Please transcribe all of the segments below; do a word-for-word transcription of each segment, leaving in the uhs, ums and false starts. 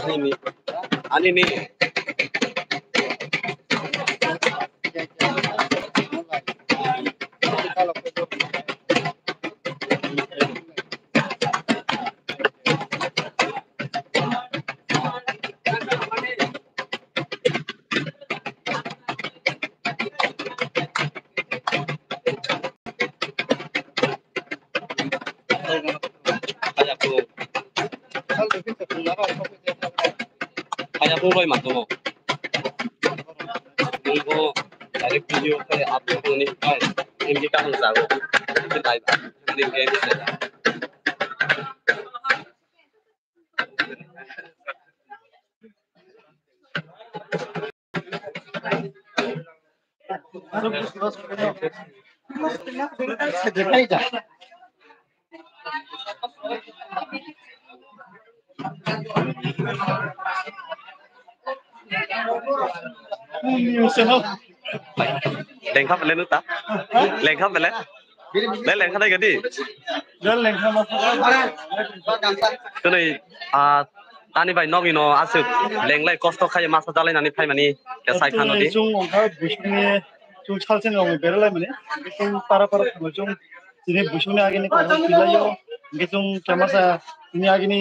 Ani ni. Ani ni. Kaya pung roi ma tongo. Nungbo direct video khe upload wngni pai M B kaham jago. Live upload wngni khe. Lengkha pele nuta. Lengkha pele. Le lengkha dai gadi. Twnwi, ah, Tani bai nogni no aswk lenglai kosto khai masa jalai nani phaimani khe sai phano di. Chung ongkha busukni chung salseng rok beralai mani chung para para thangwi chung chini busukni agini kokno tilaio hingke chung kemasa chini agini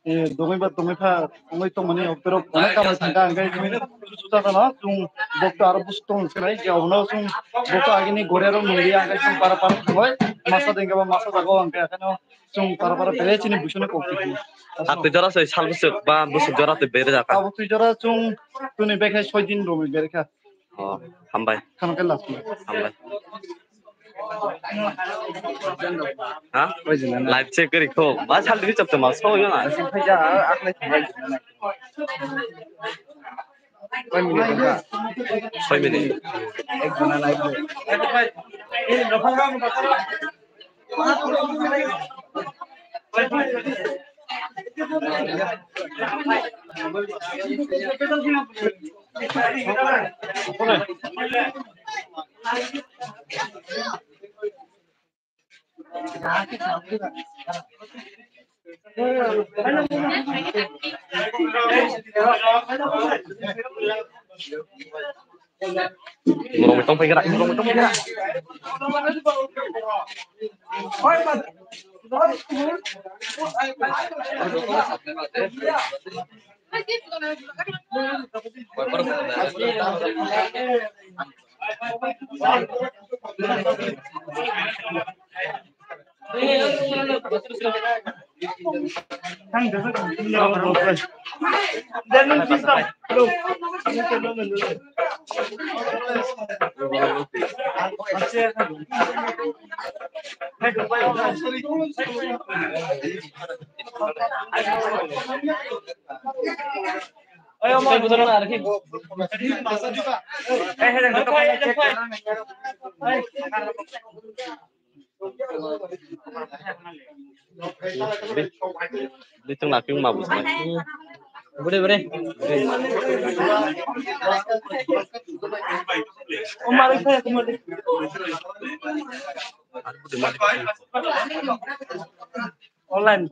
eh, dongwi ba tongwi pha tongwi tongmani oktorok onek kamai thangkha hingke chung susa jano chung bokto aro busuk tong sinai je obono chung bokto agini goria rok nungya hingke chung para para thangwi masa dengke ba masa jago hingke akheno chung para para bere chini busukni kok twi. Hakti jora soi sal busuk ba busuk jora twi bere jaka. Abo twi jora chung tuni bekhe soi din romwi bere kha. Oh, hambai. Khano khe last. Hambai. Ha? Live check kori kho. Ba sal dini chapta ma so yo na. Phai ja, akhlai thangbai. Soi minute. Ek jona live. Borok tong phai gra, borok tong phai gra. Litung laping ma bujai. Bure bure. Online.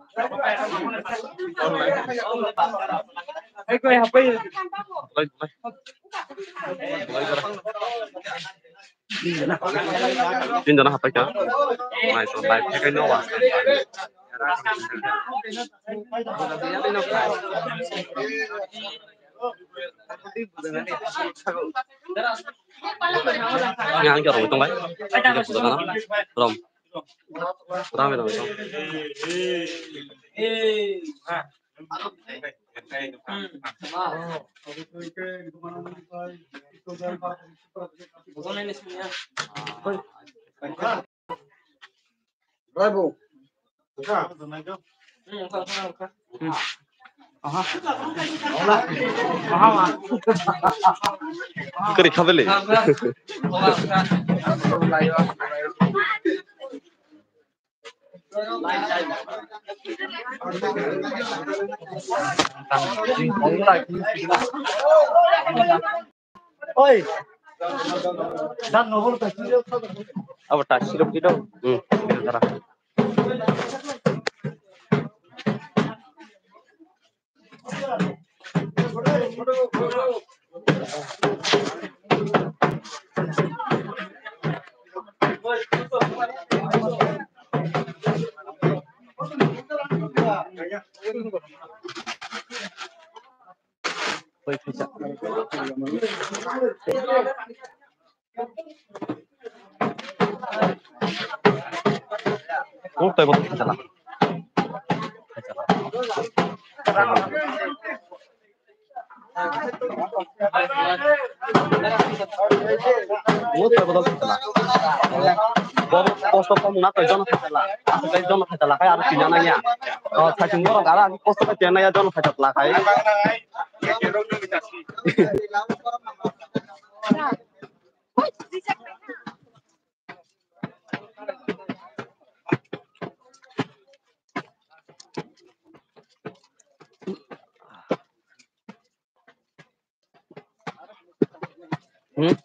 Hai koi hapai. Tin jona hapai ka. Nai so bai kai no wa. Yang ke rom tong bai. Rom. Rom rom. Drive. Kari khabele. Oi. Dan no bol ta. Abo ta sirop kito. Hmm. Dara. Kung tei botol khacha la. Kung tei botol khacha la. Bo posto kom na tei jono khacha la. Aswk tei jono khacha la khai aro tina nangya. O saichung borok aro ang posto khe tina nangya jono khacha la khai. Hmm?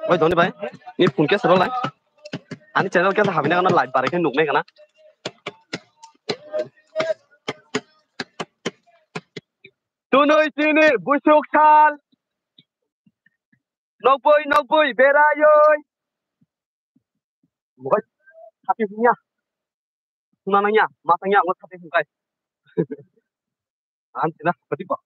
Oi, Dhoni bhai, ni phone case rw lai. Ani channel khe habina kana live barai khe nuknai kana. Tunui chini busuk sal. Nokboi nokboi beraioi. Bukai. Tapi punya. Suna nangya, ma tangya, ang thate hwnkhe. Ang tina, pati ba.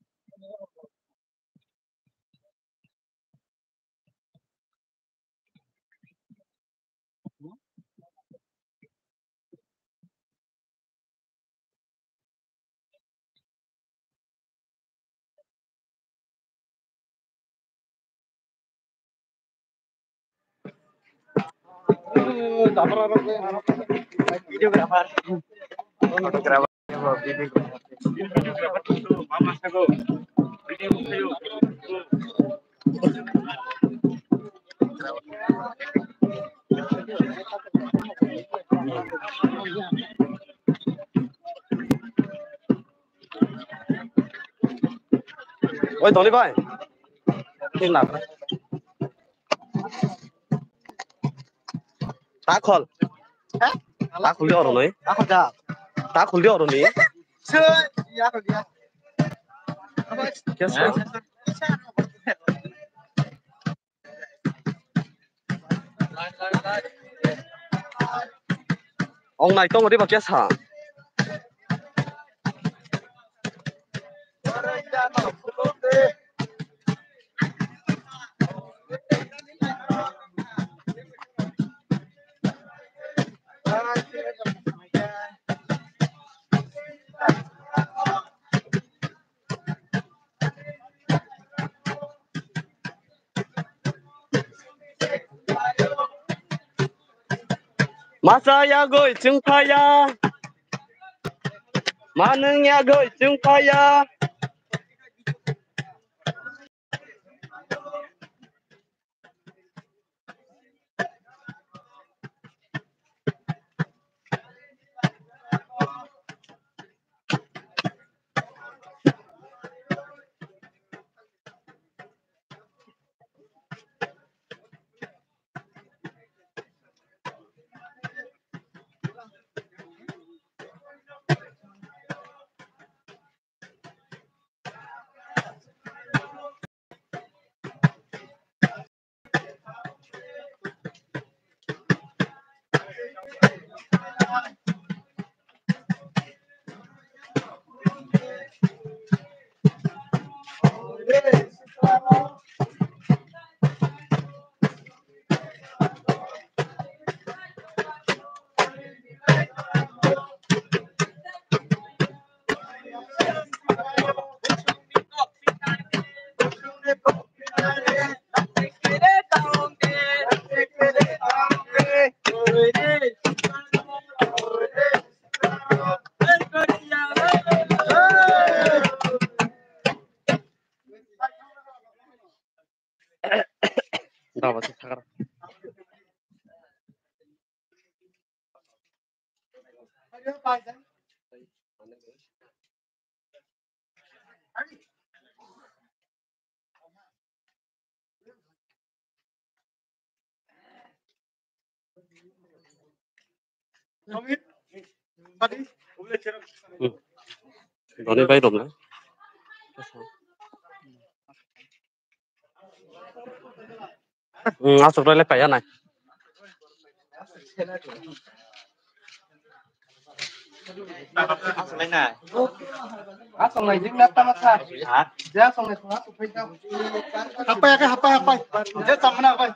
Oi, Doni bai. Tin lakh. Ta khol. Ha? Ta khol di oro noi. Ta khol da. Ta khol di oro ni. Sir, ya khol ya. Kya sa? Ong nai tong riba kya sa? Masa yagoi chwng phaya. Manung yagoi chwng phaya. Baba se sakar. Doni bai rwmna. Hmm, aswk rwle paiya nai. Aswk nai jing na tama sa. Ha? Ja song nai song aswk phai ta. Hapai ka hapai hapai. Je samna hapai.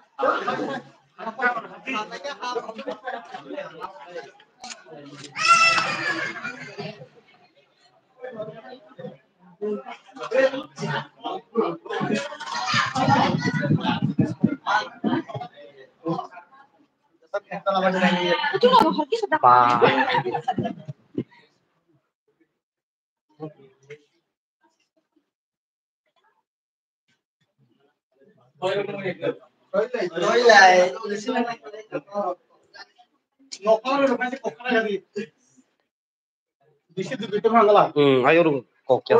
Hmm, ayo ru kok ya.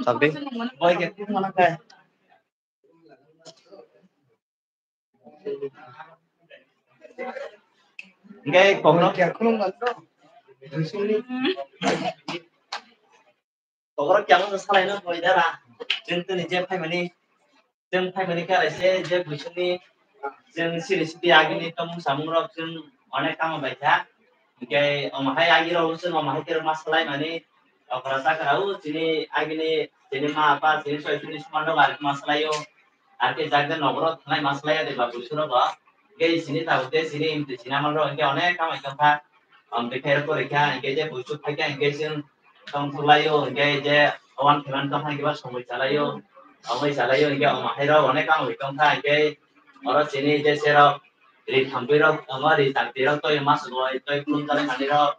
Sabri. Boy ke mana kai. Hingke kokrok ya khulum. Kokrok ya mo salai no boy dara. Chwng tini je phaimani. Chwng phaimani khe araise je buisuni chwng siri siri agini tongmung samung rok chwng onek tamo bai kha. Hingke omo hai agi rok chwng omo hai khe ma salai mani okra chakra o chini agini chini ma apa chini soi chini sumano bai ma salai o. Ake jak de nogoro thanai ma salai de ba buisuro bo. Hingke chini tabuk de chini imti chini amal rok hingke onek tamo tongkha. Amtwi khe pore kha hingke je buisuk phai kha hingke chwng tong thulaio, hingke je owan kheman tong kha hingke ba somoi chalaio, omoi chalaio, hingke omo hai rok onek kamo bai tong kha, hingke oro chini je serok ri thampui rok, omo ri tangtwi rok toi mas rok toi khulum jalai mani rok,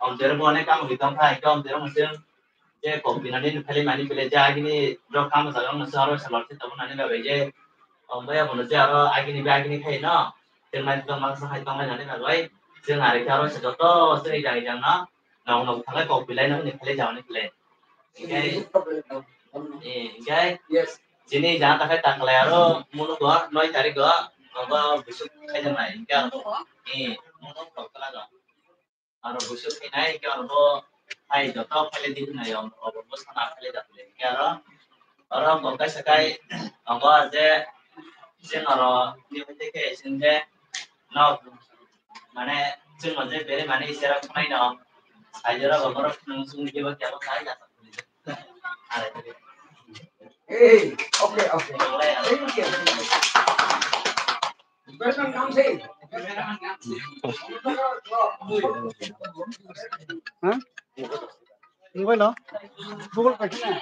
omtwi rok bo onek kamo bai tong kha, hingke omtwi rok mwchwng je kok binani nukhaili mani bile je agini rok kamo jaga no se oro se lorsi tongo nani bagwi je, omo abono je oro agini bai agini khai no, chwng nai tong masa hai tong nani bagwi, chwng ari khe oro se joto chwng ijang ijang no. Nong nong thanglai kok bilai nang ni khlai jao ni khlai. Hingkai, eh, hingkai, yes. Chini jang takhai taklai aro munu go noi tarik go, go busuk khai jang nai, hingkai aro, eh, munu kok kala go. Aro busuk khai nai, hingkai aro bo hai joto khlai di nai, aro bo sana khlai jang nai, hingkai aro, aro kok kai sakai, abo je, je aro, ni hwte khe, sing je, nok, mane, chwng je bere mani isera khwnai no. Aijora ba borok khwnang sung je ba kya ba khai da. Hey, okay, okay. Thank you. Welcome, come say. Huh? Mobile no? Google Pay na.